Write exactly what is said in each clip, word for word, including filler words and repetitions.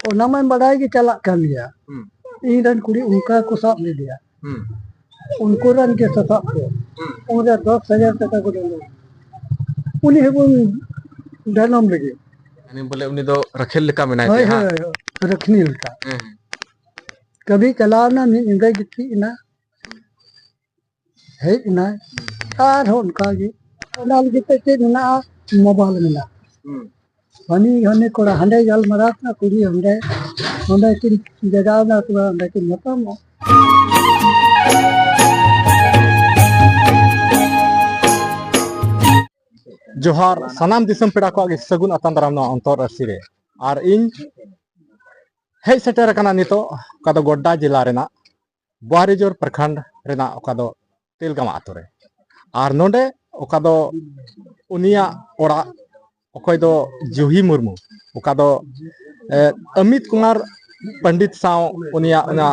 ᱚᱱᱟ ᱢᱟᱧ ᱵᱟᱰᱟᱭ ᱜᱮ, ᱪᱟᱞᱟᱜ ᱠᱟᱱ ᱜᱮᱭᱟ᱾ ᱦᱩᱸ᱾ ᱤᱧ ᱨᱮᱱ ᱠᱩᱲᱤ ᱚᱱᱠᱟ ᱠᱚ ᱥᱟᱵ ᱞᱮᱫᱮᱭᱟ᱾ ᱦᱩᱸ᱾ ᱩᱱᱠᱩ ᱨᱮᱱ ᱜᱮ ᱥᱟᱥᱟᱵ ᱠᱚ᱾ ᱦᱩᱸ᱾ ᱩᱱᱨᱮ ᱫᱚᱥ ᱦᱟᱡᱟᱨ ᱴᱟᱠᱟ ᱠᱚ ᱮᱢᱟ᱾ ᱩᱱᱤ ᱦᱚᱸᱵᱚᱱ ᱰᱟᱱᱚᱢ ᱞᱮᱜᱮ᱾ ᱩᱱᱤ ᱵᱚᱞᱮ, ᱩᱱᱤ ᱫᱚ ᱨᱟᱠᱷᱮᱞ ᱞᱮᱠᱟ ᱢᱮᱱᱟᱭ ᱦᱳᱭ, ᱛᱟᱭᱟ, ᱦᱟᱸ? ᱦᱳᱭ, ᱦᱳᱭ, ᱨᱟᱠᱷᱱᱤ ᱞᱮᱠᱟ᱾ ᱦᱮᱸ, ᱦᱮᱸ᱾ ᱠᱟᱹᱢᱤ ᱪᱟᱞᱟᱣ ᱮᱱᱟ, ᱢᱤᱫ ᱧᱤᱫᱟᱹ ᱜᱤᱛᱤᱡ ᱮᱱᱟ᱾ ᱦᱮᱡ ᱮᱱᱟᱭ, ᱟᱨᱦᱚᱸ ᱚᱱᱠᱟ ᱜᱮ᱾ ᱚᱱᱟ ᱞᱟᱹᱜᱤᱫ ᱛᱮ ᱪᱮᱫ ᱢᱮᱱᱟᱜᱼᱟ? ᱢᱳᱵᱟᱭᱤᱞ ᱢᱮᱱᱟᱜᱼᱟ᱾ ᱦᱩᱸ᱾ ᱦᱟᱹᱱᱤ, ᱦᱟᱹᱱᱤ ᱠᱚᱲᱟ ᱦᱟᱸᱰᱮ ᱜᱟᱞᱢᱟᱨᱟᱣ ᱠᱟᱱᱟ, ᱠᱩᱲᱤ ᱦᱟᱸᱰᱮ, ᱚᱸᱰᱮ ᱠᱤᱱ ᱡᱟᱜᱟᱣ ᱮᱱᱟ, ᱛᱚᱵᱮ ᱚᱸᱰᱮ ᱠᱤᱱ ᱧᱟᱯᱟᱢᱚᱜ᱾ ᱡᱚᱦᱟᱨ, ᱥᱟᱱᱟᱢ ᱫᱤᱥᱚᱢ ᱯᱮᱲᱟ ᱠᱚᱣᱟᱜ ᱜᱮ ᱥᱟᱹᱜᱩᱱ ᱟᱛᱟᱝ ᱫᱟᱨᱟᱢ ᱱᱚᱣᱟ ᱚᱱᱛᱚᱨ ᱟᱹᱨᱥᱤ ᱨᱮ᱾ ᱟᱨ ᱤᱧ ᱦᱮᱡ ᱥᱮᱴᱮᱨ ᱟᱠᱟᱱᱟ ᱱᱤᱛᱚᱜ, ᱚᱠᱟ ᱫᱚ ᱜᱚᱰᱰᱟ ᱡᱮᱞᱟ ᱨᱮᱱᱟᱜ ᱵᱳᱣᱟᱨᱤᱡᱳᱨ ᱯᱨᱚᱠᱷᱚᱸᱰ ᱨᱮᱱᱟᱜ ᱚᱠᱟ ᱫᱚ ᱛᱮᱞᱜᱟᱢᱟ ᱟᱛᱳ ᱨᱮ᱾ ᱟᱨ ᱱᱚᱰᱮ ᱚᱠᱟ ᱫᱚ ᱩᱱᱤᱭᱟᱜ ᱚᱲᱟᱜ, ᱚᱠᱚᱭ ᱫᱚ ᱡᱩᱦᱤ ᱢᱩᱨᱢᱩ, ᱚᱠᱟ ᱫᱚ, ᱮ, ᱚᱢᱤᱛ ᱠᱩᱢᱟᱨ ᱯᱚᱱᱰᱤᱛ ᱥᱟᱶ ᱩᱱᱤᱭᱟᱜ ᱚᱱᱟ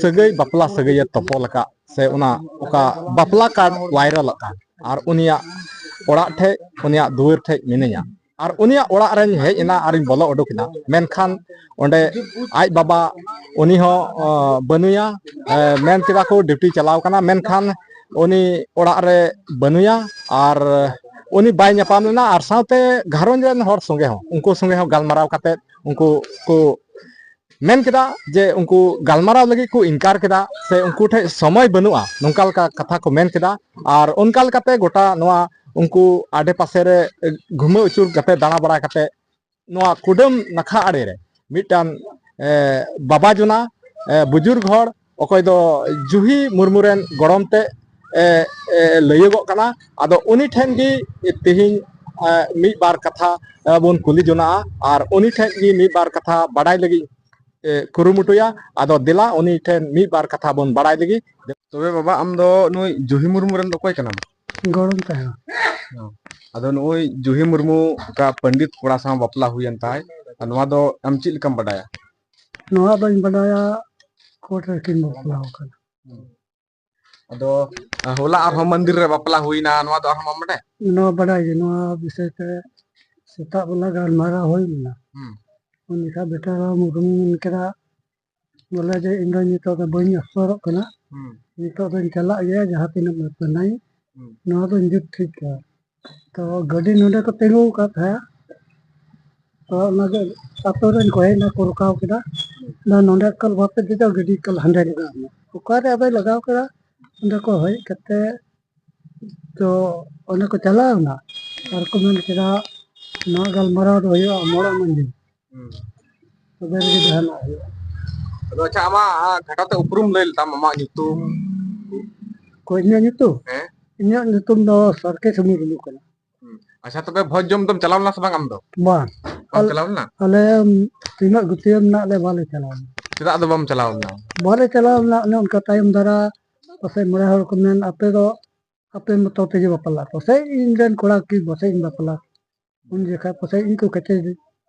ᱥᱟᱹᱜᱟᱹᱭ, ᱵᱟᱯᱞᱟ ᱥᱟᱹᱜᱟᱹᱭᱮ ᱛᱚᱯᱚᱞ ᱟᱠᱟᱫ, ᱥᱮ ᱚᱱᱟ ᱚᱠᱟ ᱵᱟᱯᱞᱟ ᱠᱟᱨᱰ ᱵᱷᱟᱭᱨᱟᱞ ᱟᱠᱟᱱ, ᱟᱨ ᱩᱱᱤᱭᱟᱜ ᱚᱲᱟᱜ ᱴᱷᱮᱡ, ᱩᱱᱤᱭᱟᱜ ᱫᱩᱣᱟᱹᱨ ᱴᱷᱮᱡ ᱢᱤᱱᱟᱹᱧᱟ᱾ ᱟᱨ ᱩᱱᱤᱭᱟᱜ ᱚᱲᱟᱜ ᱨᱮᱧ ᱦᱮᱡ ᱮᱱᱟ ᱟᱨᱤᱧ ᱵᱚᱞᱚ ᱩᱰᱩᱠ ᱮᱱᱟ, ᱢᱮᱱᱠᱷᱟᱱ ᱚᱸᱰᱮ ᱟᱡ ᱵᱟᱵᱟ, ᱩᱱᱤ ᱦᱚᱸ, ᱚ, ᱵᱟᱹᱱᱩᱭᱟ᱾ ᱮ, ᱢᱮᱱ ᱠᱮᱫᱟ ᱠᱚ ᱰᱤᱣᱴᱤ ᱪᱟᱞᱟᱣ ᱠᱟᱱᱟ, ᱢᱮᱱᱠᱷᱟᱱ ᱩᱱᱤ ᱚᱲᱟᱜ ᱨᱮ ᱵᱟᱹᱱᱩᱭᱟ᱾ ᱟᱨ ᱩᱱᱤ ᱵᱟᱭ ᱧᱟᱯᱟᱢ ᱞᱮᱱᱟ, ᱟᱨ ᱥᱟᱶᱛᱮ ᱜᱷᱟᱨᱚᱸᱡᱽ ᱨᱮᱱ ᱦᱚᱲ ᱥᱚᱸᱜᱮ ᱦᱚᱸ, ᱩᱱᱠᱩ ᱥᱚᱸᱜᱮ ᱦᱚᱸ ᱜᱟᱞᱢᱟᱨᱟᱣ ᱠᱟᱛᱮ ᱩᱱᱠᱩ ᱠᱚ ᱢᱮᱱ ᱠᱮᱫᱟ ᱡᱮ ᱩᱱᱠᱩ ᱜᱟᱞᱢᱟᱨᱟᱣ ᱞᱟᱹᱜᱤᱫ ᱠᱚ ᱤᱱᱠᱟᱨ ᱠᱮᱫᱟ, ᱥᱮ ᱩᱱᱠᱩ ᱴᱷᱮᱡ ᱥᱚᱢᱚᱭ ᱵᱟᱹᱱᱩᱜᱼᱟ, ᱱᱚᱝᱠᱟ ᱞᱮᱠᱟ ᱠᱟᱛᱷᱟ ᱠᱚ ᱢᱮᱱ ᱠᱮᱫᱟ᱾ ᱟᱨ ᱚᱱᱠᱟ ᱞᱮᱠᱟᱛᱮ ᱜᱚᱴᱟ ᱱᱚᱣᱟ ᱩᱱᱠᱩ ᱟᱰᱮ ᱯᱟᱥᱮ ᱨᱮ ᱜᱷᱩᱢᱟᱹ ᱟᱹᱪᱩᱨ ᱠᱟᱛᱮ, ᱫᱟᱬᱟ ᱵᱟᱲᱟ ᱠᱟᱛᱮ, ᱱᱚᱣᱟ ᱠᱩᱰᱟᱹᱢ ᱱᱟᱠᱷᱟ ᱟᱲᱮ ᱨᱮ ᱢᱤᱫᱴᱟᱝ, ᱮ, ᱵᱟᱵᱟ ᱡᱚᱱᱟ, ᱮ, ᱵᱩᱡᱩᱨᱜ ᱦᱚᱲ, ᱚᱠᱚᱭ ᱫᱚ ᱡᱩᱦᱤ ᱢᱩᱨᱢᱩ ᱨᱮᱱ ᱜᱚᱲᱚᱢ ᱛᱮ, ᱮ, ᱮ, ᱞᱟᱹᱭᱚᱜᱚᱜ ᱠᱟᱱᱟ᱾ ᱟᱫᱚ ᱩᱱᱤ ᱴᱷᱮᱱ ᱜᱮ ᱛᱮᱦᱮᱧ, ᱮ, ᱢᱤᱫ ᱵᱟᱨ ᱠᱟᱛᱷᱟ, ᱮ, ᱵᱚᱱ ᱠᱩᱞᱤ ᱡᱚᱱᱟᱜᱼᱟ, ᱟᱨ ᱩᱱᱤ ᱴᱷᱮᱱ ᱜᱮ ᱢᱤᱫ ᱵᱟᱨ ᱠᱟᱛᱷᱟ ᱵᱟᱰᱟᱭ ᱞᱟᱹᱜᱤᱫ, ᱮ, ᱠᱩᱨᱩᱢᱩᱴᱩᱭᱟ᱾ ᱟᱫᱚ ᱫᱮᱞᱟ, ᱩᱱᱤ ᱴᱷᱮᱱ ᱢᱤᱫ ᱵᱟᱨ ᱠᱟᱛᱷᱟ ᱵᱚᱱ ᱵᱟᱰᱟᱭ ᱞᱮᱜᱮ᱾ ᱛᱚᱵᱮ ᱵᱟᱵᱟ, ᱟᱢ ᱫᱚ ᱱᱩᱭ ᱡᱩᱦᱤ ᱢᱩᱨᱢᱩ ᱨᱮᱱ ᱫᱚ ᱚᱠᱚᱭ ᱠᱟᱱᱟᱢ? ᱜᱚᱲᱚᱢ ᱛᱟᱦᱮᱱᱟ᱾ ᱦᱚᱸ᱾ ᱟᱫᱚ ᱱᱩᱜᱼᱩᱭ ᱡᱩᱦᱤ ᱢᱩᱨᱢᱩ ᱚᱠᱟ ᱯᱚᱱᱰᱤᱛ ᱠᱚᱲᱟ ᱥᱟᱶ ᱵᱟᱯᱞᱟ ᱦᱩᱭᱮᱱ ᱛᱟᱭ, ᱟᱨ ᱱᱚᱣᱟ ᱫᱚ ᱟᱢ ᱪᱮᱫ ᱞᱮᱠᱟᱢ ᱵᱟᱰᱟᱭᱟ? ᱱᱚᱣᱟ ᱫᱚᱧ ᱵᱟᱰᱟᱭᱟ, ᱠᱳᱨᱴ ᱨᱮᱠᱤᱱ ᱵᱟᱯᱞᱟ ᱟᱠᱟᱱᱟ᱾ ᱟᱫᱚ ᱦᱚᱞᱟ ᱟᱨᱦᱚᱸ ᱢᱚᱱᱫᱤᱨ ᱨᱮ ᱵᱟᱯᱞᱟ ᱦᱩᱭᱱᱟ, ᱱᱚᱣᱟ ᱫᱚ ᱟᱨᱦᱚᱸ ᱵᱟᱢ ᱵᱟᱰᱟᱭᱟ? ᱱᱚᱣᱟ ᱵᱟᱰᱟᱭ ᱜᱮ, ᱱᱚᱣᱟ ᱵᱤᱥᱚᱭ ᱛᱮ ᱥᱮᱛᱟᱜ ᱵᱮᱞᱟ ᱜᱟᱞᱢᱟᱨᱟᱣ ᱦᱩᱭ ᱞᱮᱱᱟ᱾ ᱦᱩᱸ᱾ ᱩᱱ ᱡᱚᱠᱷᱟᱡ ᱵᱮᱴᱟ ᱨᱟᱢ ᱢᱩᱨᱢᱩ ᱢᱮᱱ ᱠᱮᱫᱟ, ᱵᱚᱞᱮ ᱡᱮ ᱤᱧ ᱫᱚ ᱱᱤᱛᱚᱜ ᱫᱚ ᱵᱟᱹᱧ ᱚᱯᱥᱚᱨᱚᱜ ᱠᱟᱱᱟ, ᱦᱩᱸ᱾ ᱱᱤᱛᱚᱜ ᱫᱚᱧ ᱪᱟᱞᱟᱜ ᱜᱮᱭᱟ, ᱡᱟᱦᱟᱸ ᱛᱤᱱᱟᱹᱜ ᱢᱮ ᱯᱟᱹᱱᱟᱹᱧ, ᱦᱩᱸ᱾ ᱱᱚᱣᱟ ᱫᱚᱧ ᱡᱩᱛ ᱴᱷᱤᱠ ᱠᱟᱜᱼᱟ᱾ ᱛᱚ ᱜᱟᱹᱰᱤ ᱱᱚᱰᱮ ᱠᱚ ᱛᱤᱸᱜᱩ ᱟᱠᱟᱫ ᱛᱟᱦᱮᱸᱫ, ᱛᱚ ᱚᱱᱟ ᱜᱮ ᱟᱛᱳ ᱨᱮᱱ ᱠᱚ ᱦᱮᱡ ᱮᱱᱟ, ᱠᱚ ᱨᱚᱠᱟᱣ ᱠᱮᱫᱟ, ᱦᱩᱸ᱾ ᱱᱚᱰᱮ ᱠᱷᱚᱱ ᱵᱟᱯᱮ ᱫᱮᱡᱚᱜ, ᱜᱟᱹᱰᱤ ᱠᱚ ᱦᱟᱸᱰᱮ ᱨᱮ ᱢᱮᱱᱟᱜᱼᱟ᱾ ᱚᱠᱟᱨᱮ ᱟᱫᱚᱭ ᱞᱟᱜᱟᱣ ᱠᱮᱫᱟ, ᱚᱸᱰᱮ ᱠᱚ ᱦᱮᱡ ᱠᱟᱛᱮ ᱛᱚ ᱚᱸᱰᱮ ᱠᱚ ᱪᱟᱞᱟᱣ ᱮᱱᱟ, ᱟᱨ ᱠᱚ ᱢᱮᱱ ᱠᱮᱫᱟ, ᱱᱚᱣᱟ ᱜᱟᱞᱢᱟᱨᱟᱣ ᱫᱚ ᱦᱩᱭᱩᱜᱼᱟ ᱢᱚᱲᱟ ᱢᱟᱺᱡᱷᱤ᱾ ᱦᱩᱸ᱾ ᱛᱚᱵᱮ ᱨᱮᱜᱮ ᱡᱟᱦᱟᱱᱟᱜ ᱦᱩᱭᱩᱜᱼᱟ᱾ ᱟᱫᱚ ᱟᱪᱪᱷᱟ, ᱟᱢᱟᱜ, ᱟ, ᱠᱷᱟᱴᱟᱛᱮ ᱩᱯᱨᱩᱢ ᱞᱟᱹᱭ ᱞᱮᱛᱟᱢ, ᱟᱢᱟᱜ ᱧᱩᱛᱩᱢ? ᱚᱠᱚᱭ ᱤᱧᱟᱹᱜ ᱧᱩᱛᱩᱢ? ᱦᱮᱸ᱾ ᱤᱧᱟᱹᱜ ᱧᱩᱛᱩᱢ ᱫᱚ ᱥᱟᱨᱠᱮᱥ ᱢᱩᱨᱢᱩ ᱠᱟᱱᱟ᱾ ᱦᱩᱸ᱾ ᱟᱪᱪᱷᱟ, ᱛᱚᱵᱮ ᱵᱷᱚᱡᱽ ᱡᱚᱢ ᱫᱚᱢ ᱪᱟᱞᱟᱣ ᱞᱮᱱᱟ ᱥᱮ ᱵᱟᱝ ᱟᱢ ᱫᱚ? ᱵᱟᱝ᱾ ᱵᱟᱢ ᱟᱞ-, ᱪᱟᱞᱟᱣ ᱞᱮᱱᱟ? ᱟᱞᱮ ᱛᱤᱱᱟᱹᱜ ᱜᱩᱛᱤᱭᱟᱹ ᱢᱮᱱᱟᱜ ᱞᱮ, ᱵᱟᱞᱮ ᱪᱟᱞᱟᱣ ᱞᱮᱱᱟ᱾ ᱪᱮᱫᱟᱜ ᱫᱚ ᱵᱟᱢ ᱪᱟᱞᱟᱣ ᱞᱮᱱᱟ? ᱵᱟᱞᱮ ᱪᱟᱞᱟᱣ ᱞᱮᱱᱟ, ᱚᱱᱮ ᱚᱱᱠᱟ ᱛᱟᱭᱚᱢ ᱫᱟᱨᱟ ᱯᱟᱥᱮᱡ ᱢᱚᱬᱮ ᱦᱚᱲ ᱠᱚ ᱢᱮᱱ, ᱟᱯᱮ ᱫᱚ ᱟᱯᱮ ᱢᱚᱛᱚ ᱛᱮᱜᱮ ᱵᱟᱯᱞᱟ, ᱯᱟᱥᱮᱡ ᱤᱧ ᱨᱮᱱ ᱠᱚᱲᱟ ᱠᱤ ᱯᱟᱥᱮᱡ ᱤᱧ ᱵᱟᱯᱞᱟ, ᱩᱱ ᱡᱚᱠᱷᱟᱡ ᱯᱟᱥᱮᱡ ᱤᱧ ᱠᱚ ᱠᱮᱪᱮᱫ,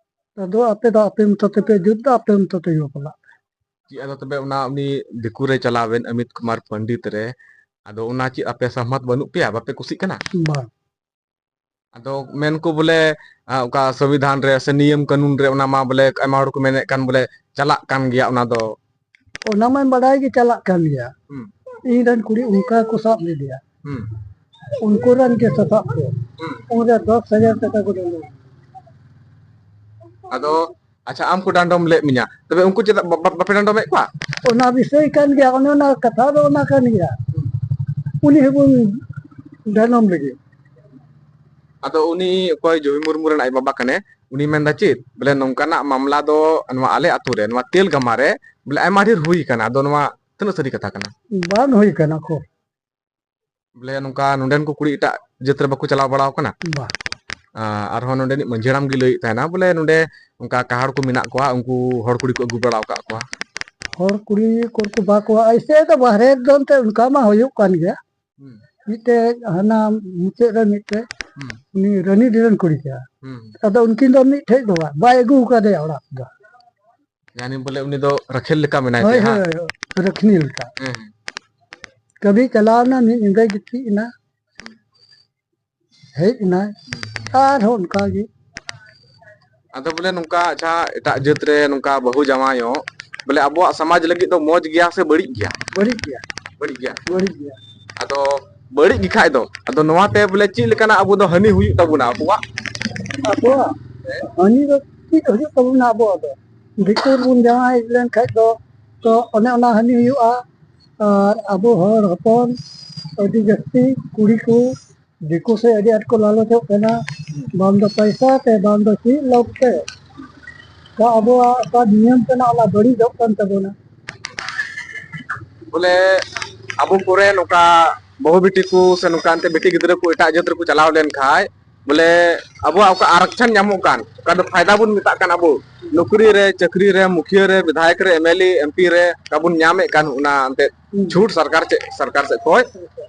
ᱟᱫᱚ ᱟᱯᱮ ᱫᱚ ᱟᱯᱮ ᱢᱚᱛᱚ ᱛᱮᱯᱮ ᱡᱩᱛ ᱫᱟ, ᱟᱯᱮ ᱢᱚᱛᱚ ᱛᱮᱜᱮ ᱵᱟᱯᱞᱟᱜ ᱯᱮ᱾ ᱪᱮᱫ ᱟᱫᱚ ᱛᱚᱵᱮ ᱚᱱᱟ ᱩᱱᱤ ᱫᱤᱠᱩ ᱨᱮ ᱪᱟᱞᱟᱣᱮᱱ ᱚᱢᱤᱛ ᱠᱩᱢᱟᱨ ᱯᱚᱱᱰᱤᱛ ᱨᱮ, ᱟᱫᱚ ᱚᱱᱟ ᱪᱮᱫ ᱟᱯᱮ ᱥᱚᱦᱢᱚᱛ ᱵᱟᱹᱱᱩᱜ ᱯᱮᱭᱟ, ᱵᱟᱯᱮ ᱠᱩᱥᱤᱜ ᱠᱟᱱᱟ? ᱵᱟᱝ᱾ ᱟᱫᱚ ᱢᱮᱱ ᱠᱚ ᱵᱚᱞᱮ, ᱟ, ᱚᱠᱟ ᱥᱚᱝᱵᱤᱫᱷᱟᱱ ᱨᱮ ᱥᱮ ᱱᱤᱭᱚᱢ ᱠᱟᱹᱱᱩᱱ ᱨᱮ ᱚᱱᱟ ᱢᱟ ᱵᱚᱞᱮ ᱟᱭᱢᱟ ᱦᱚᱲ ᱠᱚ ᱢᱮᱱᱮᱫ ᱠᱟᱱ ᱵᱚᱞᱮ ᱪᱟᱞᱟᱜ ᱠᱟᱱ ᱜᱮᱭᱟ ᱚᱱᱟ ᱫᱚ᱾ ᱚᱱᱟ ᱢᱟᱧ ᱵᱟᱰᱟᱭ ᱜᱮ ᱪᱟᱞᱟᱜ ᱠᱟᱱ ᱜᱮᱭᱟ᱾ ᱦᱩᱸ᱾ ᱤᱧ ᱨᱮᱱ ᱠᱩᱲᱤ ᱚᱱᱠᱟ ᱠᱚ ᱥᱟᱵ ᱞᱮᱫᱮᱭᱟ᱾ ᱦᱩᱸ᱾ ᱩᱱᱠᱩ ᱨᱮᱱ ᱜᱮ ᱥᱟᱥᱟᱵ ᱠᱚ᱾ ᱦᱩᱸ᱾ ᱩᱱᱨᱮ ᱫᱚᱥ ᱦᱟᱡᱟᱨ ᱴᱟᱠᱟ ᱠᱚ ᱰᱟᱸᱰᱚᱢ᱾ ᱟᱫᱚ ᱟᱪᱪᱷᱟ, ᱟᱢ ᱠᱚ ᱰᱟᱸᱰᱚᱢ ᱞᱮᱫ ᱢᱮᱭᱟ, ᱛᱚᱵᱮ ᱩᱱᱠᱩ ᱪᱮᱫᱟᱜ ᱵᱟ-, ᱵᱟ-, ᱵᱟᱯᱮ ᱰᱟᱸᱰᱚᱢᱮᱫ ᱠᱚᱣᱟ? ᱚᱱᱟ ᱵᱤᱥᱚᱭ ᱠᱟᱱ ᱜᱮᱭᱟ, ᱚᱱᱮ ᱚᱱᱟ ᱠᱟᱛᱷᱟ ᱫᱚ ᱚᱱᱟ ᱠᱟᱱ ᱜᱮᱭᱟ᱾ ᱩᱱᱤ ᱦᱚᱸᱵᱚᱱ ᱰᱟᱸᱰᱚᱢ ᱞᱟᱹᱜᱤᱫ᱾ ᱟᱫᱚ ᱩᱱᱤ ᱚᱠᱚᱭ ᱡᱚᱢᱤ ᱢᱩᱨᱢᱩ ᱨᱮᱱ ᱟᱡ ᱵᱟᱵᱟ ᱠᱟᱱᱮ, ᱩᱱᱤ ᱢᱮᱱᱫᱟ ᱪᱮᱫ? ᱵᱚᱞᱮ ᱱᱚᱝᱠᱟᱱᱟᱜ ᱢᱟᱢᱞᱟ ᱫᱚ ᱱᱚᱣᱟ ᱟᱞᱮ ᱟᱛᱳ ᱨᱮ, ᱱᱚᱣᱟ ᱛᱮᱞᱜᱟᱢᱟ ᱨᱮ, ᱵᱚᱞᱮ ᱟᱭᱢᱟ ᱰᱷᱮᱨ ᱦᱩᱭ ᱠᱟᱱᱟ᱾ ᱟᱫᱚ ᱱᱚᱣᱟ ᱛᱤᱱᱟᱹᱜ ᱥᱟᱹᱨᱤ ᱠᱟᱛᱷᱟ ᱠᱟᱱᱟ? ᱵᱟᱝ ᱦᱩᱭ ᱠᱟᱱᱟ ᱠᱚ᱾ ᱵᱚᱞᱮ ᱱᱚᱝᱠᱟ ᱱᱚᱰᱮᱱ ᱠᱚ ᱠᱩᱲᱤ ᱮᱴᱟᱜ ᱡᱟᱹᱛ ᱨᱮ ᱵᱟᱠᱚ ᱪᱟᱞᱟᱣ ᱵᱟᱲᱟ ᱟᱠᱟᱱᱟ? ᱵᱟᱝ᱾ ᱟ, ᱟᱨᱦᱚᱸ ᱱᱚᱰᱮᱱᱤᱡ ᱢᱟᱹᱡᱷᱤ ᱦᱟᱲᱟᱢ ᱜᱮ ᱞᱟᱹᱭᱮᱫ ᱛᱟᱦᱮᱱᱟ, ᱵᱚᱞᱮ ᱱᱚᱰᱮ ᱚᱱᱠᱟ ᱠᱟᱦᱟᱲ ᱠᱚ ᱢᱮᱱᱟᱜ ᱠᱚᱣᱟ, ᱩᱱᱠᱩ ᱦᱚᱲ ᱠᱩᱲᱤ ᱠᱚ ᱟᱹᱜᱩ ᱵᱟᱲᱟ ᱟᱠᱟᱫ ᱠᱚᱣᱟ᱾ ᱦᱚᱲ ᱠᱩᱲᱤ ᱠᱚ ᱵᱟ ᱠᱚᱣᱟ, ᱮᱭᱥᱮ ᱫᱚ ᱵᱟᱦᱨᱮ ᱫᱚ ᱮᱱᱛᱮ ᱚᱱᱠᱟ ᱢᱟ ᱦᱩᱭᱩᱜ ᱠᱟᱱ ᱜᱮᱭᱟ᱾ ᱦᱩᱸ᱾ ᱢᱤᱫᱴᱮᱡ ᱦᱟᱱᱟ ᱢᱩᱪᱟᱹᱫ ᱨᱮ ᱢᱤᱫᱴᱮᱡ, ᱦᱩᱸ᱾ ᱩᱱᱤ ᱨᱟᱹᱱᱤ ᱰᱤ ᱨᱮᱱ ᱠᱩᱲᱤ ᱠᱟᱱᱟ᱾ ᱦᱩᱸ᱾ ᱟᱫᱚ ᱩᱱᱠᱤᱱ ᱫᱚ ᱢᱤᱫᱴᱷᱮᱡ ᱫᱚ ᱵᱟᱝ, ᱵᱟᱭ ᱟᱹᱜᱩ ᱟᱠᱟᱫᱮᱭᱟ ᱚᱲᱟᱜ ᱫᱚ᱾ ᱭᱟᱱᱤ ᱵᱚᱞᱮ ᱩᱱᱤ ᱫᱚ ᱨᱟᱠᱷᱮᱞ ᱞᱮᱠᱟ ᱢᱮᱱᱟᱭ ᱦᱳᱭ, ᱛᱟᱭᱟ, ᱦᱳᱭ, ᱦᱟᱸ? ᱦᱳᱭ, ᱨᱟᱠᱷᱱᱤ ᱞᱮᱠᱟ᱾ ᱦᱮᱸ, ᱦᱮᱸ᱾ ᱠᱟᱹᱢᱤ ᱪᱟᱞᱟᱣ ᱮᱱᱟ, ᱢᱤᱫ ᱧᱤᱫᱟᱹᱭ ᱜᱤᱛᱤᱡ ᱮᱱᱟ, ᱦᱮᱡ ᱮᱱᱟᱭ, ᱟᱨᱦᱚᱸ ᱚᱱᱠᱟ ᱜᱮ᱾ ᱟᱫᱚ ᱵᱚᱞᱮ ᱱᱚᱝᱠᱟ, ᱟᱪᱪᱷᱟ, ᱮᱴᱟᱜ ᱡᱟᱹᱛ ᱨᱮ ᱱᱚᱝᱠᱟ ᱵᱟᱹᱦᱩ ᱡᱟᱶᱟᱭᱚᱜ, ᱵᱚᱞᱮ ᱟᱵᱚᱣᱟᱜ ᱥᱚᱢᱟᱡᱽ ᱞᱟᱹᱜᱤᱫ ᱫᱚ ᱢᱚᱡᱽ ᱜᱮᱭᱟ ᱥᱮ ᱵᱟᱹᱲᱤᱡ ᱜᱮᱭᱟ? ᱵᱟᱹᱲᱤᱡ ᱜᱮᱭᱟ᱾ ᱵᱟᱹᱲᱤᱡ ᱜᱮᱭᱟ᱾ ᱵᱟᱹᱲᱤᱡ ᱜᱮᱭᱟ᱾ ᱟᱫᱚ ᱵᱟᱹᱲᱤᱡ ᱜᱮ ᱠᱷᱟᱡ ᱫᱚ, ᱟᱫᱚ ᱱᱚᱣᱟᱛᱮ ᱵᱚᱞᱮ ᱪᱮᱫ ᱞᱮᱠᱟᱱᱟᱜ ᱟᱵᱚ ᱫᱚ ᱦᱟᱹᱱᱤ ᱦᱩᱭᱩᱜ ᱛᱟᱵᱚᱱᱟ ᱟᱵᱚᱣᱟᱜ? ᱟᱵᱚᱣᱟᱜ ᱦᱟᱹᱱᱤ ᱫᱚ ᱪᱮᱫ ᱦᱩᱭᱩᱜ ᱛᱟᱵᱚᱱᱟ? ᱟᱵᱚᱣᱟᱜ ᱫᱚ ᱫᱤᱠᱩ ᱵᱚᱱ ᱡᱟᱶᱟᱭ ᱞᱮᱱ ᱠᱷᱟᱡ ᱫᱚ, ᱛᱚ ᱚᱱᱮ ᱚᱱᱟ ᱦᱟᱹᱱᱤ ᱦᱩᱭᱩᱜᱼᱟ᱾ ᱟᱨ ᱟᱵᱚ ᱦᱚᱲ ᱦᱚᱯᱚᱱ ᱟᱹᱰᱤ ᱡᱟᱹᱥᱛᱤ ᱠᱩᱲᱤ ᱠᱚ ᱫᱤᱠᱩ ᱥᱮᱫ ᱟᱹᱰᱤ ᱟᱸᱴ ᱠᱚ ᱞᱟᱞᱚᱪᱚᱜ ᱠᱟᱱᱟ, ᱵᱟᱝ ᱫᱚ ᱯᱚᱭᱥᱟ ᱛᱮ, ᱵᱟᱝ ᱫᱚ ᱪᱮᱫ ᱞᱳᱵᱷ ᱛᱮ᱾ ᱛᱚ ᱟᱵᱚᱣᱟᱜ ᱚᱠᱟ ᱱᱤᱭᱚᱢ ᱠᱟᱱᱟ, ᱚᱱᱟ ᱵᱟᱹᱲᱤᱡᱚᱜ ᱠᱟᱱ ᱛᱟᱵᱚᱱᱟ᱾ ᱵᱚᱞᱮ ᱟᱵᱚ ᱠᱚᱨᱮ ᱱᱚᱝᱠᱟ ᱵᱟᱹᱦᱩ ᱵᱤᱴᱤ ᱠᱚ ᱥᱮ ᱱᱚᱝᱠᱟ ᱮᱱᱛᱮ ᱵᱤᱴᱤ ᱜᱤᱫᱽᱨᱟᱹ ᱠᱚ ᱮᱴᱟᱜ ᱡᱟᱹᱛ ᱨᱮᱠᱚ ᱪᱟᱞᱟᱣ ᱞᱮᱱ ᱠᱷᱟᱡ, ᱵᱚᱞᱮ ᱟᱵᱚᱣᱟᱜ ᱚᱠᱟ ᱟᱨᱚᱠᱪᱷᱚᱱ ᱧᱟᱢᱚᱜ ᱠᱟᱱ, ᱚᱠᱟ ᱫᱚ ᱯᱷᱟᱭᱫᱟ ᱵᱚᱱ ᱢᱮᱛᱟᱜ ᱠᱟᱱ, ᱟᱵᱚ ᱱᱚᱠᱨᱤ ᱨᱮ, ᱪᱟᱹᱠᱨᱤ ᱨᱮ, ᱢᱩᱠᱷᱤᱭᱟᱹ ᱨᱮ, ᱵᱤᱫᱷᱟᱭᱚᱠ ᱨᱮ, M L A, M P ᱨᱮ ᱚᱠᱟ ᱵᱚᱱ ᱧᱟᱢᱮᱫ ᱠᱟᱱ, ᱚᱱᱟ ᱮᱱᱛᱮ ᱦᱩᱸ᱾ ᱪᱷᱩᱴ ᱥᱚᱨᱠᱟᱨ ᱪᱮᱫ, ᱥᱚᱨᱠᱟᱨ ᱥᱮᱫ ᱠᱷᱚᱡ,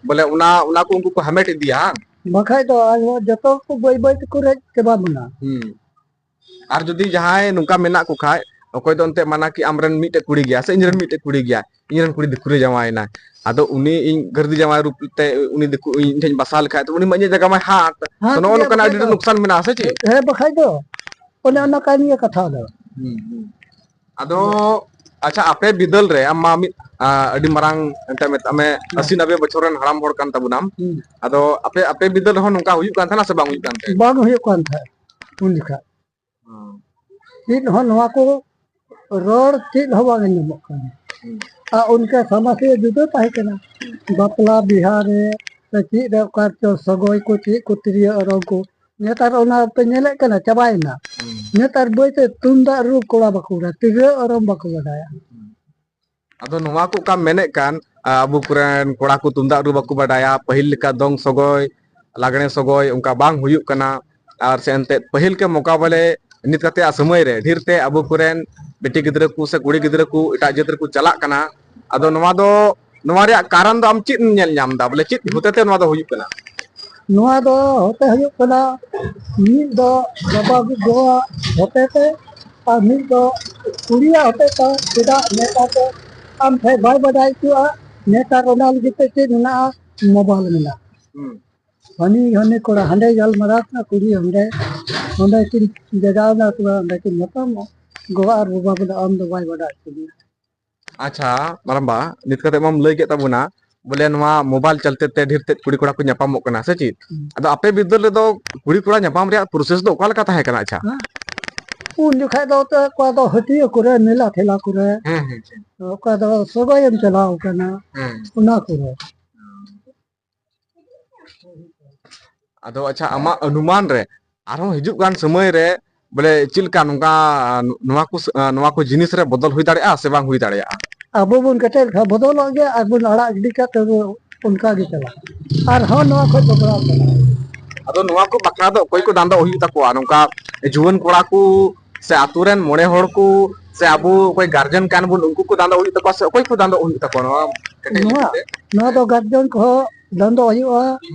ᱵᱚᱞᱮ ᱚᱱᱟ, ᱚᱱᱟ ᱠᱚ ᱩᱱᱠᱩ ᱠᱚ ᱦᱟᱢᱮᱴ ᱤᱫᱤᱭᱟ᱾ ᱵᱟᱠᱷᱟᱡ ᱫᱚ ᱟᱨᱦᱚᱸ ᱡᱚᱛᱚ ᱠᱚ ᱵᱟᱹᱭ ᱵᱟᱹᱭ ᱛᱮᱠᱚ ᱨᱮᱡ ᱪᱟᱵᱟ ᱵᱚᱱᱟ᱾ ᱦᱩᱸ᱾ ᱟᱨ ᱡᱩᱫᱤ ᱡᱟᱦᱟᱸᱭ ᱱᱚᱝᱠᱟ ᱢᱮᱱᱟᱜ ᱠᱚ ᱠᱷᱟᱡ, ᱚᱠᱚᱭ ᱫᱚ ᱮᱱᱛᱮ ᱢᱟᱱᱟ ᱠᱤ ᱟᱢᱨᱮᱱ ᱢᱤᱫᱴᱮᱡ ᱠᱩᱲᱤ ᱜᱮᱭᱟ ᱥᱮ ᱤᱧᱨᱮᱱ ᱢᱤᱫᱴᱮᱡ ᱠᱩᱲᱤ ᱜᱮᱭᱟ, ᱤᱧᱨᱮᱱ ᱠᱩᱲᱤ ᱫᱤᱠᱩ ᱨᱮ ᱡᱟᱶᱟᱭᱮᱱᱟ, ᱟᱫᱚ ᱩᱱᱤ ᱤᱧ ᱜᱟᱹᱨᱫᱤ ᱡᱟᱶᱟᱭ ᱨᱩᱯ ᱛᱮ ᱩᱱᱤ ᱫᱤᱠᱩ ᱤᱧ ᱴᱷᱮᱱ ᱵᱟᱥᱟ ᱞᱮᱠᱷᱟᱡ, ᱛᱚ ᱩᱱᱤ ᱢᱟ ᱤᱧᱟᱹᱜ ᱡᱟᱭᱜᱟ ᱢᱟᱭ ᱦᱟᱛ᱾ ᱦᱟᱛ ᱛᱚ ᱱᱚᱜᱼᱚ ᱜᱮᱭᱟ, ᱱᱚᱝᱠᱟᱱᱟᱜ ᱵᱟᱠᱷᱟᱡ ᱟᱹᱰᱤ ᱫᱚ᱾ ᱱᱩᱠᱥᱟᱱ ᱢᱮᱱᱟᱜᱼᱟ ᱥᱮ ᱪᱮᱫ? ᱦᱮᱸ, ᱵᱟᱠᱷᱟᱡ ᱫᱚ᱾ ᱚᱱᱮ ᱚᱱᱟ ᱠᱟᱱ ᱜᱮᱭᱟ ᱠᱟᱛᱷᱟ ᱫᱚ᱾ ᱦᱩᱸ, ᱦᱩᱸ᱾ ᱟᱫᱚ ᱟᱪᱪᱷᱟ, ᱟᱯᱮ ᱵᱤᱫᱟᱹᱞ ᱨᱮ ᱟᱢ ᱢᱟ ᱢᱤᱫ, ᱟ, ᱟᱹᱰᱤ ᱢᱟᱨᱟᱝ ᱮᱱᱛᱮ ᱢᱮᱛᱟᱜ ᱢᱮ ᱦᱮᱸ᱾ ᱟᱹᱥᱤ ᱱᱟᱵᱮ ᱵᱚᱪᱷᱚᱨ ᱨᱮᱱ ᱦᱟᱲᱟᱢ ᱦᱚᱲ ᱠᱟᱱ ᱛᱟᱵᱚᱱᱟᱢ᱾ ᱦᱩᱸ᱾ ᱟᱫᱚ ᱟᱯᱮ, ᱟᱯᱮ ᱵᱤᱫᱟᱹᱞ ᱨᱮᱦᱚᱸ ᱱᱚᱝᱠᱟ ᱦᱩᱭᱩᱜ ᱠᱟᱱ ᱛᱟᱦᱮᱱᱟ ᱥᱮ ᱵᱟᱝ ᱦᱩᱭᱩᱜ ᱠᱟᱱ ᱛᱟᱦᱮᱸᱫ? ᱵᱟᱝ ᱦᱩᱭᱩᱜ ᱠᱟᱱ ᱛᱟᱦᱮᱸᱫ ᱩᱱ ᱡᱚᱠᱷᱟᱡ᱾ ᱦᱩᱸ᱾ ᱪᱮᱫ ᱦᱚᱸ ᱱᱚᱣᱟ ᱠᱚ ᱨᱚᱲ ᱪᱮᱫ ᱦᱚᱸ ᱵᱟᱝ ᱟᱸᱡᱚᱢᱚᱜ ᱠᱟᱱᱟ᱾ ᱦᱩᱸ᱾ ᱟᱨ ᱚᱱᱠᱟ ᱥᱟᱢᱟᱥᱤᱭᱟᱹ ᱡᱩᱫᱟᱹ ᱛᱟᱦᱮᱸ ᱠᱟᱱᱟ᱾ ᱵᱟᱯᱞᱟ ᱵᱤᱦᱟᱹ ᱨᱮ ᱥᱮ ᱪᱮᱫ ᱨᱮ ᱚᱠᱟ ᱪᱚ ᱥᱚᱜᱚᱭ ᱠᱚ ᱪᱮᱫ ᱠᱚ ᱛᱤᱨᱭᱳ ᱚᱨᱚᱝ ᱠᱚ, ᱱᱮᱛᱟᱨ ᱚᱱᱟ ᱯᱮ ᱧᱮᱞᱮᱫ ᱠᱟᱱᱟ, ᱪᱟᱵᱟᱭᱮᱱᱟ᱾ ᱦᱩᱸ᱾ ᱱᱮᱛᱟᱨ ᱵᱟᱹᱭᱛᱮ ᱛᱩᱢᱫᱟᱜ ᱨᱩ ᱠᱚᱲᱟ ᱵᱟᱠᱚ ᱵᱟᱰᱟᱭᱟ, ᱛᱤᱨᱭᱳ ᱚᱨᱚᱝ ᱵᱟᱠᱚ ᱵᱟᱰᱟᱭᱟ᱾ ᱦᱩᱸ᱾ ᱟᱫᱚ ᱱᱚᱣᱟ ᱠᱚ ᱚᱠᱟᱢ ᱢᱮᱱᱮᱫ ᱠᱟᱱ, ᱟ, ᱟᱵᱚ ᱠᱚᱨᱮᱱ ᱠᱚᱲᱟ ᱠᱚ ᱛᱩᱢᱫᱟᱜ ᱨᱩ ᱵᱟᱠᱚ ᱵᱟᱰᱟᱭᱟ, ᱯᱟᱹᱦᱤᱞ ᱞᱮᱠᱟ ᱫᱚᱝ ᱥᱚᱜᱚᱭ, ᱞᱟᱜᱽᱬᱮ ᱥᱚᱜᱚᱭ ᱚᱱᱠᱟ ᱵᱟᱝ ᱦᱩᱭᱩᱜ ᱠᱟᱱᱟ᱾ ᱟᱨ ᱥᱮ ᱮᱱᱛᱮᱫ ᱯᱟᱹᱦᱤᱞ ᱠᱮ ᱢᱚᱠᱟᱵᱞᱮ ᱱᱤᱛ ᱠᱟᱛᱮᱭᱟᱜ ᱥᱚᱢᱚᱭ ᱨᱮ ᱰᱷᱮᱨ ᱛᱮ ᱟᱵᱚ ᱠᱚᱨᱮᱱ ᱵᱤᱴᱤ ᱜᱤᱫᱽᱨᱟᱹ ᱠᱚ ᱥᱮ ᱠᱩᱲᱤ ᱜᱤᱫᱽᱨᱟᱹ ᱠᱚ ᱮᱴᱟᱜ ᱡᱟᱹᱛ ᱨᱮᱠᱚ ᱪᱟᱞᱟᱜ ᱠᱟᱱᱟ᱾ ᱟᱫᱚ ᱱᱚᱣᱟ ᱫᱚ, ᱱᱚᱣᱟ ᱨᱮᱭᱟᱜ ᱠᱟᱨᱚᱱ ᱫᱚ ᱟᱢ ᱪᱮᱫ ᱮᱢ ᱧᱮᱞ ᱧᱟᱢ ᱮᱫᱟ? ᱵᱚᱞᱮ ᱪᱮᱫ ᱦᱚᱛᱮᱛᱮ ᱱᱚᱣᱟ ᱫᱚ ᱦᱩᱭᱩᱜ ᱠᱟᱱᱟ? ᱱᱚᱣᱟ ᱫᱚ ᱦᱚᱛᱮ ᱦᱩᱭᱩᱜ ᱠᱟᱱᱟ, ᱢᱤᱫ ᱫᱚ ᱵᱟᱵᱟ ᱜᱚᱜᱚᱣᱟᱜ ᱦᱚᱛᱮᱛᱮ ᱟᱨ ᱢᱤᱫ ᱫᱚ ᱠᱩᱲᱤᱭᱟᱜ ᱦᱚᱛᱮᱛᱮ᱾ ᱪᱮᱫᱟᱜ ᱱᱮᱛᱟᱨ ᱫᱚ ᱟᱢ ᱴᱷᱮᱱ ᱵᱟᱭ ᱵᱟᱰᱟᱭ ᱦᱚᱪᱚᱣᱟᱜᱼᱟ? ᱱᱮᱛᱟᱨ ᱚᱱᱟ ᱞᱟᱹᱜᱤᱫ ᱛᱮ ᱪᱮᱫ ᱢᱮᱱᱟᱜᱼᱟ? ᱢᱳᱵᱟᱭᱤᱞ ᱢᱮᱱᱟᱜᱼᱟ᱾ ᱦᱩᱸ᱾ ᱦᱟᱹᱱᱤ, ᱦᱟᱹᱱᱤ ᱠᱚᱲᱟ ᱦᱟᱸᱰᱮ ᱜᱟᱞᱢᱟᱨᱟᱣ ᱠᱟᱱᱟ, ᱠᱩᱲᱤ ᱦᱟᱸᱰᱮ᱾ ᱚᱸᱰᱮ ᱠᱤᱱ ᱡᱟᱜᱟᱣ ᱮᱱᱟ, ᱛᱚᱵᱮ ᱚᱸᱰᱮ ᱠᱤᱱ ᱧᱟᱯᱟᱢᱚᱜ᱾ ᱜᱚᱜᱚ ᱟᱨ ᱵᱟᱵᱟ ᱵᱚᱞᱮ ᱟᱢ ᱫᱚ ᱵᱟᱭ ᱵᱟᱰᱟᱭ ᱦᱚᱪᱚ ᱢᱮᱭᱟ᱾ ᱟᱪᱪᱷᱟ, ᱢᱟᱨᱟᱝᱵᱟ, ᱱᱤᱛ ᱠᱟᱛᱮ ᱢᱟᱢ ᱞᱟᱹᱭ ᱠᱮᱫ ᱛᱟᱵᱚᱱᱟ, ᱵᱚᱞᱮ ᱱᱚᱣᱟ ᱢᱳᱵᱟᱭᱤᱞ ᱪᱟᱞᱛᱮ ᱛᱮ ᱰᱷᱮᱨ ᱛᱮᱫ ᱠᱩᱲᱤ ᱠᱚᱲᱟ ᱠᱚ ᱧᱟᱯᱟᱢᱚᱜ ᱠᱟᱱᱟ, ᱥᱮ ᱪᱮᱫ? ᱦᱩᱸ᱾ ᱟᱫᱚ ᱟᱯᱮ ᱵᱤᱫᱟᱹᱞ ᱨᱮᱫᱚ ᱠᱩᱲᱤ ᱠᱚᱲᱟ ᱧᱟᱯᱟᱢ ᱨᱮᱭᱟᱜ process ᱫᱚ ᱚᱠᱟ ᱞᱮᱠᱟ ᱛᱟᱦᱮᱸ ᱠᱟᱱᱟ? ᱟᱪᱪᱷᱟ᱾ ᱦᱮᱸ᱾ ᱩᱱ ᱡᱚᱠᱷᱟᱡ ᱫᱚ ᱛᱚ ᱚᱠᱟ ᱫᱚ ᱦᱟᱹᱴᱤᱭᱟᱹ ᱠᱚᱨᱮ, ᱢᱮᱞᱟ ᱴᱷᱮᱞᱟ ᱠᱚᱨᱮ, ᱦᱮᱸ, ᱦᱮᱸ, ᱦᱮᱸ᱾ ᱚᱠᱟ ᱫᱚ ᱥᱚᱜᱚᱭᱮᱢ ᱪᱟᱞᱟᱣ ᱠᱟᱱᱟ, ᱦᱮᱸ᱾ ᱚᱱᱟ ᱠᱚᱨᱮ᱾ ᱟᱫᱚ ᱟᱪᱪᱷᱟ, ᱟᱢᱟᱜ ᱚᱱᱩᱢᱟᱱ ᱨᱮ ᱟᱨᱦᱚᱸ ᱦᱤᱡᱩᱜ ᱠᱟᱱ ᱥᱚᱢᱚᱭ ᱨᱮ ᱵᱚᱞᱮ ᱪᱮᱫ ᱞᱮᱠᱟ ᱱᱚᱝᱠᱟ ᱱᱚᱣᱟ ᱠᱚ, ᱱᱚᱣᱟ ᱠᱚ ᱡᱤᱱᱤᱥ ᱨᱮ ᱵᱚᱫᱚᱞ ᱦᱩᱭ ᱫᱟᱲᱮᱭᱟᱜᱼᱟ ᱥᱮ ᱵᱟᱝ ᱦᱩᱭ ᱫᱟᱲᱮᱭᱟᱜᱼᱟ? ᱟᱵᱚ ᱵᱚᱱ ᱠᱮᱴᱮᱡ ᱞᱮᱠᱷᱟᱱ ᱵᱚᱫᱚᱞᱚᱜ ᱜᱮᱭᱟ, ᱟᱨ ᱵᱚᱱ ᱟᱲᱟᱜ ᱜᱤᱰᱤ ᱠᱟᱜ ᱛᱮᱫᱚ ᱚᱱᱠᱟ ᱜᱮ ᱪᱟᱞᱟᱜᱼᱟ᱾ ᱟᱨᱦᱚᱸ ᱱᱚᱣᱟ ᱠᱷᱚᱡ ᱵᱚᱫᱞᱟᱣ ᱪᱟᱞᱟᱜᱼᱟ᱾ ᱟᱫᱚ ᱱᱚᱣᱟ ᱠᱚ ᱵᱟᱠᱷᱨᱟ ᱫᱚ ᱚᱠᱚᱭ ᱠᱚ ᱫᱟᱱ ᱫᱚ ᱦᱩᱭᱩᱜ ᱛᱟᱠᱚᱣᱟ? ᱱᱚᱝᱠᱟ ᱡᱩᱣᱟᱹᱱ ᱠᱚᱲᱟ ᱠᱚ ᱥᱮ ᱟᱛᱳ ᱨᱮᱱ ᱢᱚᱬᱮ ᱦᱚᱲ ᱠᱚ ᱥᱮ ᱟᱵᱚ ᱚᱠᱚᱭ ᱜᱟᱨᱡᱮᱱ ᱠᱟᱱ ᱵᱚᱱ, ᱩᱱᱠᱩ ᱠᱚ ᱫᱟᱱ ᱫᱚ ᱦᱩᱭᱩᱜ ᱛᱟᱠᱚᱣᱟ ᱥᱮ ᱚᱠᱚᱭ ᱠᱚ ᱫᱟᱱ ᱫᱚ ᱦᱩᱭᱩᱜ ᱛᱟᱠᱚᱣᱟ? ᱱᱚᱣᱟ ᱠᱟᱹᱴᱤᱡ ᱱᱚᱣᱟ, ᱞᱟᱹᱭ ᱛᱮ᱾ ᱱᱚᱣᱟ ᱫᱚ ᱜᱟᱨᱡᱮᱱ ᱠᱚᱦᱚᱸ ᱫᱟᱱ ᱫᱚ ᱦᱩᱭᱩᱜᱼᱟ᱾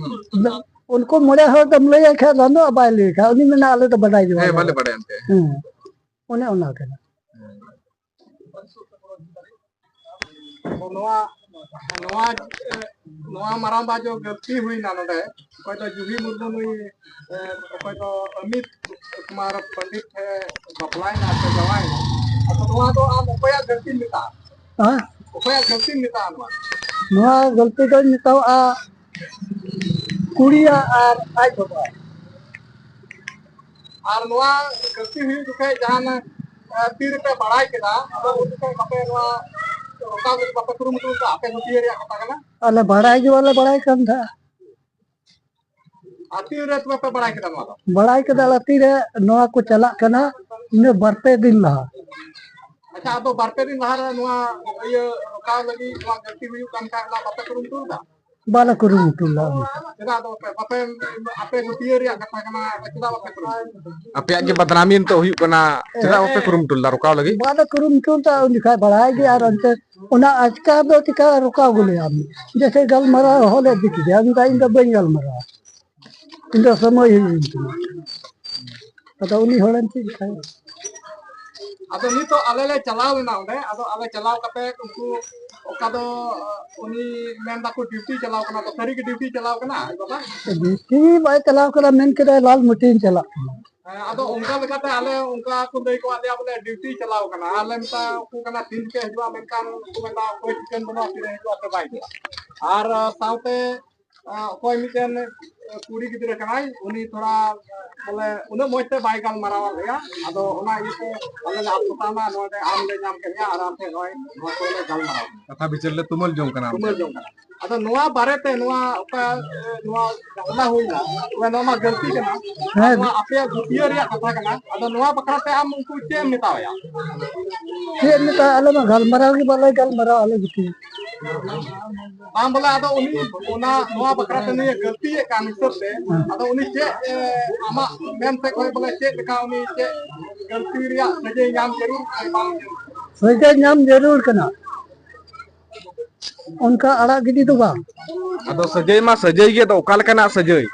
ᱦᱩᱸ᱾ ᱩᱱᱠᱩ ᱢᱚᱬᱮ ᱦᱚᱲ ᱫᱚᱢ ᱞᱟᱹᱭᱟᱭ ᱠᱷᱟᱡ ᱫᱟᱱ ᱫᱚ ᱵᱟᱭ ᱞᱟᱹᱭ ᱠᱷᱟᱡ, ᱩᱱᱤ ᱢᱮᱱᱟ, "ᱟᱞᱮ ᱫᱚ ᱵᱟᱰᱟᱭ ᱜᱮ ᱦᱮᱸ, ᱵᱟᱞᱮ ᱵᱟᱞᱮ ᱵᱟᱰᱟᱭᱟ ᱮᱱᱛᱮ᱾ ᱦᱮᱸ, ᱚᱱᱮ ᱚᱱᱟ ᱠᱟᱱᱟ᱾ ᱦᱮᱸ᱾ ᱱᱚᱣᱟ, ᱱᱚᱣᱟ, ᱱᱚᱣᱟ ᱢᱟᱨᱟᱝ ᱵᱟ ᱡᱚ ᱜᱟᱹᱞᱛᱤ ᱦᱩᱭᱱᱟ ᱱᱚᱰᱮ, ᱚᱠᱚᱭ ᱫᱚ ᱡᱩᱦᱤ ᱢᱩᱨᱢᱩ ᱱᱩᱭ, ᱮ, ᱚᱠᱚᱭ ᱫᱚ ᱚᱢᱤᱛ ᱠᱩᱢᱟᱨ ᱯᱚᱱᱰᱤᱛ ᱮ ᱵᱟᱯᱞᱟᱭᱮᱱᱟ ᱥᱮ ᱡᱟᱶᱟᱭᱮᱱᱟ, ᱟᱫᱚ ᱱᱚᱣᱟ ᱫᱚ ᱟᱢ ᱚᱠᱚᱭᱟᱜ ᱜᱟᱹᱞᱛᱤᱢ ᱢᱮᱛᱟᱜᱼᱟ? ᱦᱮᱸ? ᱚᱠᱚᱭᱟᱜ ᱜᱟᱹᱞᱛᱤᱢ ᱢᱮᱛᱟᱜᱼᱟ ᱱᱚᱣᱟ? ᱱᱚᱣᱟ ᱜᱟᱹᱞᱛᱤ ᱫᱚᱧ ᱢᱮᱛᱟᱣᱟᱜᱼᱟ ᱠᱩᱲᱤᱭᱟᱜ ᱟᱨ ᱟᱡ ᱵᱟᱵᱟ᱾ ᱟᱨ ᱱᱚᱣᱟ ᱜᱟᱹᱞᱛᱤ ᱦᱩᱭᱩᱜ ᱡᱚᱠᱷᱮᱡ ᱡᱟᱦᱟᱱ, ᱮ, ᱛᱤ ᱨᱮᱯᱮ ᱵᱟᱲᱟᱭ ᱠᱮᱫᱟ, ᱟᱫᱚ ᱩᱱ ᱡᱚᱠᱷᱮᱡ ᱵᱟᱯᱮ ᱱᱚᱣᱟ ᱨᱚᱠᱟᱣ ᱞᱟᱹᱜᱤᱫ ᱵᱟᱯᱮ ᱠᱩᱨᱩᱢᱩᱴᱩ ᱞᱮᱫᱟ? ᱟᱯᱮ ᱦᱟᱹᱴᱤᱭᱟᱹ ᱨᱮᱭᱟᱜ ᱠᱟᱛᱷᱟ ᱠᱟᱱᱟ᱾ ᱟᱞᱮ ᱵᱟᱲᱟᱭ ᱜᱮ ᱵᱟᱞᱮ ᱵᱟᱲᱟᱭ ᱠᱟᱱ ᱛᱟᱦᱮᱸᱫ᱾ ᱟᱨ ᱛᱤᱱ ᱨᱮ ᱛᱚᱵᱮ ᱯᱮ ᱵᱟᱲᱟᱭ ᱠᱮᱫᱟ ᱱᱚᱣᱟ ᱫᱚ? ᱵᱟᱲᱟᱭ ᱠᱮᱫᱟ ᱞᱮ ᱛᱤᱨᱮ ᱱᱚᱣᱟ ᱠᱚ ᱪᱟᱞᱟᱜ ᱠᱟᱱᱟ, ᱤᱱᱟᱹ ᱵᱟᱨ ᱯᱮ ᱫᱤᱱ ᱞᱟᱦᱟ᱾ ᱟᱪᱪᱷᱟ, ᱟᱫᱚ ᱵᱟᱨ ᱯᱮ ᱫᱤᱱ ᱞᱟᱦᱟ ᱨᱮ ᱱᱚᱣᱟ ᱤᱭᱟᱹ ᱨᱚᱠᱟᱣ ᱞᱟᱹᱜᱤᱫ ᱱᱚᱣᱟ ᱜᱟᱹᱞᱛᱤ ᱦᱩᱭᱩᱜ ᱠᱟᱱ ᱠᱷᱟᱱ ᱚᱱᱟ ᱵᱟᱯᱮ ᱠᱩᱨᱩᱢᱩᱴᱩ ᱞᱮᱫᱟ? ᱵᱟᱞᱮ ᱠᱩᱨᱩᱢᱩᱴᱩ ᱞᱮᱫᱟ᱾ ᱪᱮᱫᱟᱜ ᱫᱚ ᱵᱟᱯᱮ, ᱵᱟᱯᱮ, ᱟᱯᱮ ᱦᱟᱹᱴᱤᱭᱟᱹ ᱨᱮᱭᱟᱜ ᱠᱟᱛᱷᱟ ᱠᱟᱱᱟ, ᱪᱮᱫᱟᱜ ᱵᱟᱯᱮ ᱠᱩᱨᱩᱢᱩᱴᱩ? ᱟᱯᱮᱭᱟᱜ ᱜᱮ ᱵᱟᱫᱱᱟᱢᱤ ᱱᱤᱛᱚᱜ ᱦᱩᱭᱩᱜ ᱠᱟᱱᱟ, ᱪᱮᱫᱟᱜ ᱵᱟᱯᱮ ᱠᱩᱨᱩᱢᱩᱴᱩ ᱞᱮᱫᱟ ᱨᱚᱠᱟᱣ ᱞᱟᱹᱜᱤᱫ? ᱵᱟᱞᱮ ᱠᱩᱨᱩᱢᱩᱴᱩ ᱞᱮᱫᱟ ᱩᱱ ᱡᱚᱠᱷᱟᱡ ᱵᱟᱲᱟᱭ ᱜᱮ, ᱟᱨ ᱚᱱᱛᱮ ᱚᱱᱟ ᱟᱪᱠᱟ ᱫᱚ ᱪᱤᱠᱟ ᱨᱚᱠᱟᱣ ᱜᱚᱞᱮᱭᱟ? ᱡᱮᱥᱮ ᱜᱟᱞᱢᱟᱨᱟᱣ ᱦᱚᱸᱞᱮ ᱤᱫᱤ ᱠᱮᱫᱮᱭᱟ, ᱢᱮᱱᱫᱟ, "ᱤᱧ ᱫᱚ ᱵᱟᱹᱧ ᱜᱟᱞᱢᱟᱨᱟᱣᱟ, ᱤᱧ ᱫᱚ ᱥᱚᱢᱚᱭ ᱦᱩᱭ ᱮᱱ ᱛᱤᱧᱟ᱾" ᱟᱫᱚ ᱩᱱᱤ ᱦᱚᱲᱮᱢ ᱪᱮᱫ ᱞᱮᱠᱟᱭᱟ? ᱟᱫᱚ ᱱᱤᱛᱚᱜ ᱟᱞᱮ ᱞᱮ ᱪᱟᱞᱟᱣ ᱮᱱᱟ ᱚᱸᱰᱮ, ᱟᱫᱚ ᱟᱞᱮ ᱪᱟᱞᱟᱣ ᱠᱟᱛᱮ ᱩᱱᱠᱩ ᱚᱠᱟ ᱫᱚ, ᱩᱱᱤ ᱢᱮᱱ ᱫᱟᱠᱚ ᱰᱤᱭᱩᱴᱤ ᱪᱟᱞᱟᱣ ᱠᱟᱱᱟ, ᱛᱚ ᱥᱟᱹᱨᱤ ᱜᱮ ᱰᱤᱭᱩᱴᱤ ᱪᱟᱞᱟᱣ ᱠᱟᱱᱟ ᱟᱡ ᱵᱟᱵᱟ? ᱰᱤᱭᱩᱴᱤ ᱵᱟᱭ ᱪᱟᱞᱟᱣ ᱠᱟᱱᱟ, ᱢᱮᱱ ᱠᱮᱫᱟᱭ ᱞᱟᱞ ᱢᱤᱴᱤᱝ ᱪᱟᱞᱟᱜ ᱠᱟᱱᱟ᱾ ᱦᱮᱸ, ᱟᱫᱚ ᱚᱱᱠᱟ ᱞᱮᱠᱟᱛᱮ ᱟᱞᱮ ᱚᱱᱠᱟ ᱠᱚ ᱞᱟᱹᱭ ᱠᱚᱣᱟᱫ ᱞᱮᱭᱟ ᱵᱚᱞᱮ ᱰᱤᱭᱩᱴᱤ ᱪᱟᱞᱟᱣ ᱠᱟᱱᱟ, ᱟᱨ ᱞᱮ ᱢᱮᱛᱟ ᱠᱚ ᱠᱟᱱᱟ ᱛᱤᱱ ᱨᱮᱯᱮ ᱦᱤᱡᱩᱜᱼᱟ, ᱢᱮᱱᱠᱷᱟᱱ ᱩᱱᱠᱩ ᱢᱮᱱᱫᱟ ᱚᱠᱚᱭ ᱴᱷᱤᱠᱟᱹᱱ ᱵᱟᱹᱱᱩᱜᱼᱟ ᱛᱤᱨᱮ ᱦᱤᱡᱩᱜᱼᱟ ᱥᱮ ᱵᱟᱭ ᱦᱤᱡᱩᱜᱼᱟ᱾ ᱟᱨ ᱥᱟᱶᱛᱮ ᱚᱠᱚᱭ ᱢᱤᱫᱴᱮᱱ ᱠᱩᱲᱤ ᱜᱤᱫᱽᱨᱟᱹ ᱠᱟᱱᱟᱭ, ᱩᱱᱤ ᱛᱷᱚᱲᱟ ᱵᱚᱞᱮ ᱩᱱᱟᱹᱜ ᱢᱚᱡᱽ ᱛᱮ ᱵᱟᱭ ᱜᱟᱞᱢᱟᱨᱟᱣ ᱞᱮᱭᱟ᱾ ᱟᱫᱚ ᱚᱱᱟ ᱤᱭᱟᱹᱛᱮ ᱟᱞᱮ ᱞᱮ ᱟᱯᱥᱚᱨᱟᱣᱱᱟ, ᱱᱚᱰᱮ ᱟᱢ ᱞᱮ ᱧᱟᱢ ᱠᱮᱫ ᱢᱮᱭᱟ ᱟᱨ ᱟᱢ ᱴᱷᱮᱱ ᱱᱚᱜᱼᱚᱭ ᱱᱚᱣᱟ ᱠᱚᱞᱮ ᱜᱟᱞᱢᱟᱨᱟᱣ ᱠᱟᱛᱷᱟ ᱵᱤᱪᱟᱹᱨ ᱞᱮ ᱛᱩᱢᱟᱹᱞ ᱡᱚᱝ ᱠᱟᱱᱟ᱾ ᱛᱩᱢᱟᱹᱞ ᱡᱚᱝ ᱠᱟᱱᱟ᱾ ᱟᱫᱚ ᱱᱚᱣᱟ ᱵᱟᱨᱮᱛᱮ ᱱᱚᱣᱟ ᱚᱠᱟ ᱱᱚᱣᱟ ᱜᱷᱚᱴᱚᱱᱟ ᱦᱩᱭᱱᱟ, ᱛᱚᱵᱮ ᱱᱚᱣᱟ ᱢᱟ ᱜᱟᱹᱞᱛᱤ ᱠᱟᱱᱟ᱾ ᱦᱮᱸ᱾ ᱱᱚᱣᱟ ᱟᱯᱮᱭᱟᱜ ᱜᱩᱴᱤᱭᱟᱹ ᱨᱮᱭᱟᱜ ᱠᱟᱛᱷᱟ ᱠᱟᱱᱟ᱾ ᱟᱫᱚ ᱱᱚᱣᱟ ᱵᱟᱠᱷᱨᱟ ᱛᱮ ᱟᱢ ᱩᱱᱠᱩ ᱪᱮᱫ ᱮᱢ ᱢᱮᱛᱟᱣᱟᱭᱟ? ᱪᱮᱫ ᱮᱢ ᱢᱮᱛᱟᱭᱟ? ᱟᱞᱮ ᱢᱟ ᱜᱟᱞᱢᱟᱨᱟᱣ ᱜᱮ ᱵᱟᱞᱮ ᱜᱟᱞᱢᱟᱨᱟᱣ ᱟᱞᱮ ᱜᱩᱴᱤᱭᱟᱹ᱾ ᱵᱟᱝ ᱵᱚᱞᱮ, ᱟᱫᱚ ᱩᱱᱤ ᱚᱱᱟ ᱱᱚᱣᱟ ᱵᱟᱠᱷᱨᱟ ᱛᱮ ᱱᱩᱭᱮ ᱜᱟᱹᱞᱛᱤᱭᱮᱫ ᱠᱟᱱ ᱦᱤᱥᱟᱹᱵ ᱛᱮ, ᱦᱮᱸ᱾ ᱟᱫᱚ ᱩᱱᱤ ᱪᱮᱫ, ᱮ, ᱟᱢᱟᱜ ᱢᱮᱱ ᱥᱮᱫ ᱠᱷᱚᱱ ᱵᱚᱞᱮ ᱪᱮᱫ ᱞᱮᱠᱟ ᱩᱱᱤ ᱪᱮᱫ ᱜᱟᱹᱞᱛᱤ ᱨᱮᱭᱟᱜ ᱥᱟᱹᱡᱟᱹᱭ ᱧᱟᱢ ᱡᱟᱹᱨᱩᱲ ᱥᱮ ᱵᱟᱝ ᱡᱟᱹᱨᱩᱲ? ᱥᱟᱹᱡᱟᱹᱭ ᱧᱟᱢ ᱡᱟᱹᱨᱩᱲ ᱠᱟᱱᱟ, ᱚᱱᱠᱟ ᱟᱲᱟᱜ ᱜᱤᱰᱤ ᱫᱚ ᱵᱟᱝ᱾ ᱟᱫᱚ ᱥᱟᱹᱡᱟᱹᱭ ᱢᱟ ᱥᱟᱹᱡᱟᱹᱭ ᱜᱮ, ᱟᱫᱚ ᱚᱠᱟ ᱞᱮᱠᱟᱱᱟᱜ ᱥᱟᱹᱡᱟᱹᱭ?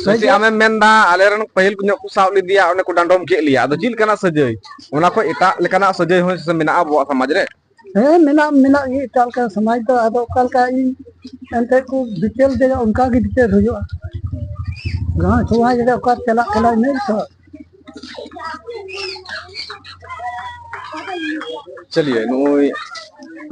ᱥᱟᱹᱡᱟᱹᱭ ᱟᱢᱮᱢ ᱢᱮᱱᱫᱟ ᱟᱞᱮ ᱨᱮᱱ ᱯᱟᱹᱦᱤᱞ ᱧᱚᱜ ᱠᱚ ᱥᱟᱵ ᱞᱮᱫᱮᱭᱟ, ᱚᱸᱰᱮ ᱠᱚ ᱰᱟᱸᱰᱚᱢ ᱠᱮᱫ ᱞᱮᱭᱟ, ᱟᱫᱚ ᱪᱮᱫ ᱞᱮᱠᱟᱱᱟᱜ ᱥᱟᱹᱡᱟᱹᱭ? ᱚᱱᱟ ᱠᱷᱚᱱ ᱮᱴᱟᱜ ᱞᱮᱠᱟᱱᱟᱜ ᱥᱟᱹᱡᱟᱹᱭ ᱦᱚᱸ ᱢᱮᱱᱟᱜᱼᱟ ᱟᱵᱚᱣᱟᱜ ᱥᱚᱢᱟᱡᱽ ᱨᱮ? ᱦᱮᱸ, ᱢᱮᱱᱟᱜ, ᱢᱮᱱᱟᱜ ᱜᱮ ᱮᱴᱟᱜ ᱞᱮᱠᱟᱱ ᱥᱚᱢᱟᱡᱽ ᱫᱚ᱾ ᱟᱫᱚ ᱚᱠᱟ ᱞᱮᱠᱟ ᱤᱧ ᱮᱱᱛᱮᱫ ᱠᱚ ᱵᱤᱪᱟᱹᱨ ᱫᱟᱲᱮᱭᱟᱜᱼᱟ, ᱚᱱᱠᱟ ᱜᱮ ᱵᱤᱪᱟᱹᱨ ᱦᱩᱭᱩᱜᱼᱟ᱾ ᱜᱟᱶ ᱥᱚᱢᱟᱡᱽ ᱨᱮ ᱚᱠᱟ ᱪᱟᱞᱟᱜ ᱠᱟᱱᱟ ᱤᱱᱟᱹ ᱜᱮᱛᱚ᱾ ᱪᱟᱞᱤᱭᱮ, ᱱᱩᱭ,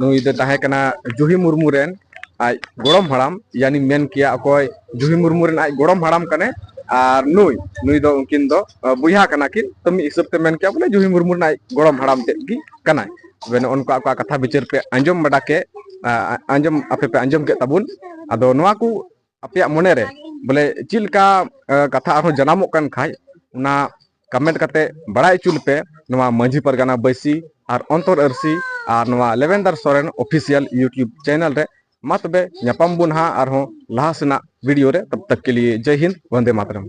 ᱱᱩᱭ ᱫᱚ ᱛᱟᱦᱮᱸ ᱠᱟᱱᱟ ᱡᱩᱦᱤ ᱢᱩᱨᱢᱩ ᱨᱮᱱ ᱟᱡ ᱜᱚᱲᱚᱢ ᱦᱟᱲᱟᱢ, ᱭᱟᱱᱤ ᱢᱮᱱ ᱠᱮᱭᱟ ᱚᱠᱚᱭ ᱡᱩᱦᱤ ᱢᱩᱨᱢᱩ ᱨᱮᱱ ᱟᱡ ᱜᱚᱲᱚᱢ ᱦᱟᱲᱟᱢ ᱠᱟᱱᱟᱭ᱾ ᱟᱨ ᱱᱩᱭ, ᱱᱩᱭ ᱫᱚ ᱩᱱᱠᱤᱱ ᱫᱚ, ᱟ, ᱵᱚᱭᱦᱟ ᱠᱟᱱᱟ ᱠᱤᱱ᱾ ᱛᱚ ᱢᱤᱫ ᱦᱤᱥᱟᱹᱵ ᱛᱮ ᱢᱮᱱ ᱠᱮᱭᱟ ᱵᱚᱞᱮ ᱡᱩᱦᱤ ᱢᱩᱨᱢᱩ ᱨᱮᱱ ᱟᱡ ᱜᱚᱲᱚᱢ ᱦᱟᱲᱟᱢ ᱛᱮᱫ ᱜᱮ ᱠᱟᱱᱟᱭ᱾ ᱛᱚᱵᱮ ᱱᱚᱜᱼᱚ ᱱᱚᱝᱠᱟ ᱚᱠᱟ ᱠᱟᱛᱷᱟ ᱵᱤᱪᱟᱹᱨ ᱯᱮ ᱟᱸᱡᱚᱢ ᱵᱟᱰᱟ ᱠᱮᱫ, ᱟ, ᱟᱸᱡᱚᱢ, ᱟᱯᱮ ᱯᱮ ᱟᱸᱡᱚᱢ ᱠᱮᱫ ᱛᱟᱵᱚᱱ᱾ ᱟᱫᱚ ᱱᱚᱣᱟ ᱠᱚ ᱟᱯᱮᱭᱟᱜ ᱢᱚᱱᱮ ᱨᱮ ᱵᱚᱞᱮ ᱪᱮᱫ ᱞᱮᱠᱟ, ᱟ, ᱠᱟᱛᱷᱟ ᱟᱨᱦᱚᱸ ᱡᱟᱱᱟᱢᱚᱜ ᱠᱟᱱ ᱠᱷᱟᱡ, ᱚᱱᱟ comment ᱠᱟᱛᱮ ᱵᱟᱲᱟᱭ ᱦᱚᱪᱚ ᱞᱮᱯᱮ ᱱᱚᱣᱟ ᱢᱟᱹᱡᱷᱤ ᱯᱟᱨᱜᱟᱱᱟ ᱵᱟᱹᱭᱥᱤ ᱟᱨ ᱚᱱᱛᱚᱨ ᱟᱹᱨᱥᱤ ᱟᱨ ᱱᱚᱣᱟ ᱞᱮᱵᱮᱱᱫᱟᱨ ᱥᱚᱨᱮᱱ official YouTube channel ᱨᱮ᱾ ᱢᱟ ᱛᱚᱵᱮ ᱧᱟᱯᱟᱢ ᱵᱚᱱ ᱦᱟᱸᱜ ᱟᱨᱦᱚᱸ ᱞᱟᱦᱟ ᱥᱮᱱᱟᱜ video ᱨᱮ᱾ ᱛᱚᱵ ᱛᱚᱠ ᱠᱮ ᱞᱤᱭᱮ ᱡᱟᱭ ᱦᱤᱱᱫ, ᱵᱚᱱᱫᱮ ᱢᱟᱛᱨᱚᱢ᱾